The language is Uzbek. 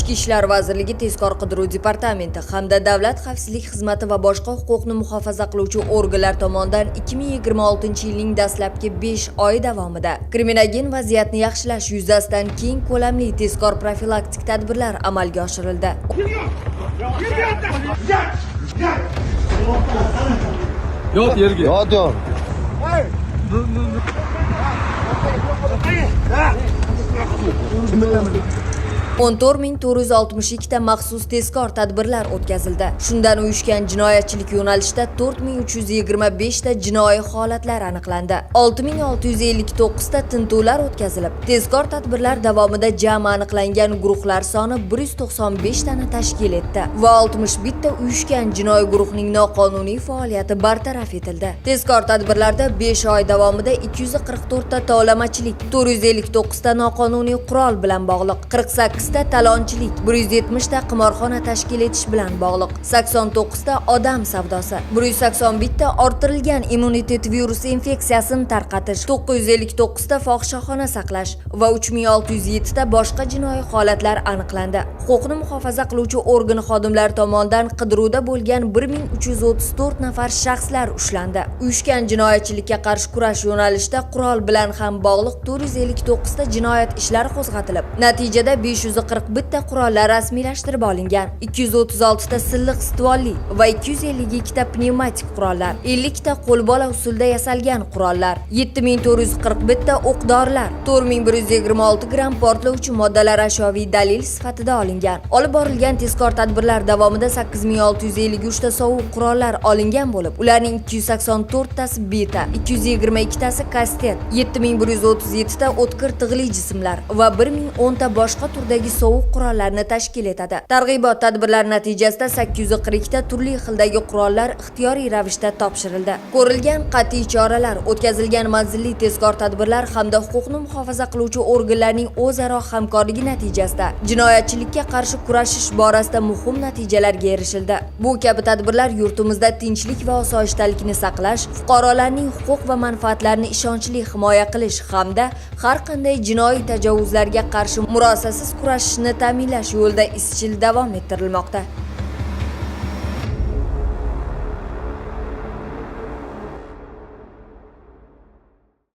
Ichki ishlar vazirligi tezkor qidiruv departamenti hamda Davlat xavfsizlik xizmati va boshqa huquqni muhofaza qiluvchi organlar tomonidan 2026-yilning dastlabki 5 oyi davomida kriminogen vaziyatni yaxshilash yuzasidan keng ko'lamli tezkor profilaktik tadbirlar amalga oshirildi. Yot yerga. Yot yot. 14 462 ta maxsus tezkor tadbirlar o'tkazildi. Shundan uyushgan jinoyatchilik yo'nalishida 4325 ta jinoiy holatlar aniqlandi. 6659 ta tintuvlar o'tkazilib, tezkor tadbirlar davomida jami aniqlangan guruhlar soni 195 tani tashkil etdi va 61 ta uyushgan jinoiy guruhning noqonuniy faoliyati bartaraf etildi. Tezkor tadbirlarda 5 oy davomida 244 ta tovlamachilik, 459 ta noqonuniy qurol bilan bog'liq, 48 ta talonchilik, 170 ta qimorxona tashkil etish bilan bog'liq, 89 ta odam savdosi, 181 ta orttirilgan immunitet virusi infeksiyasini tarqatish, 959 ta fohishaxona saqlash va 3607 ta boshqa jinoiy holatlar aniqlandi. Huquqni muhofaza qiluvchi organ xodimlari tomonidan qidiruvda bo'lgan 1334 nafar shaxslar ushlandi. Uyushgan jinoyatchilikka qarshi kurash yo'nalishida qurol bilan ham bog'liq 459 ta jinoyat ishlari qo'zg'atilib, natijada 541 ta qurollar rasmiylashtirib olingan, 236 ta silliq stvolli va 252 ta pnevmatik qurollar, 50 ta qo'lbola usulda yasalgan qurollar, 7441 ta o'q-dorilar, 4126 gramm portlovchi moddalar ashyoviy dalil sifatida olingan. Olib borilgan tezkor tadbirlar davomida 8653 ta sovuq qurollar olingan bo'lib, ularning 284 tasi beta, 222 tasi kastet, 7137 ta o'tkir tig'li jismlar va 1010 ta boshqa turdagi sovuq qurollarni tashkil etadi. Targ'ibot tadbirlari natijasida 842 ta turli xildagi qurollar ixtiyoriy ravishda topshirildi. Ko'rilgan qat'iy choralar, o'tkazilgan manzilli tezkor tadbirlar hamda huquqni muhofaza qiluvchi organlarning o'zaro hamkorligi natijasida jinoyatchilikka qarshi kurashish borasida muhim natijalarga erishildi. Bu kabi tadbirlar yurtimizda tinchlik va osoyishtalikni saqlash, fuqarolarning huquq va manfaatlarini ishonchli himoya qilish hamda har qanday jinoiy tajovuzlarga qarshi murosasiz kurashishni ta'minlash yo'lida izchil davom ettirilmoqda.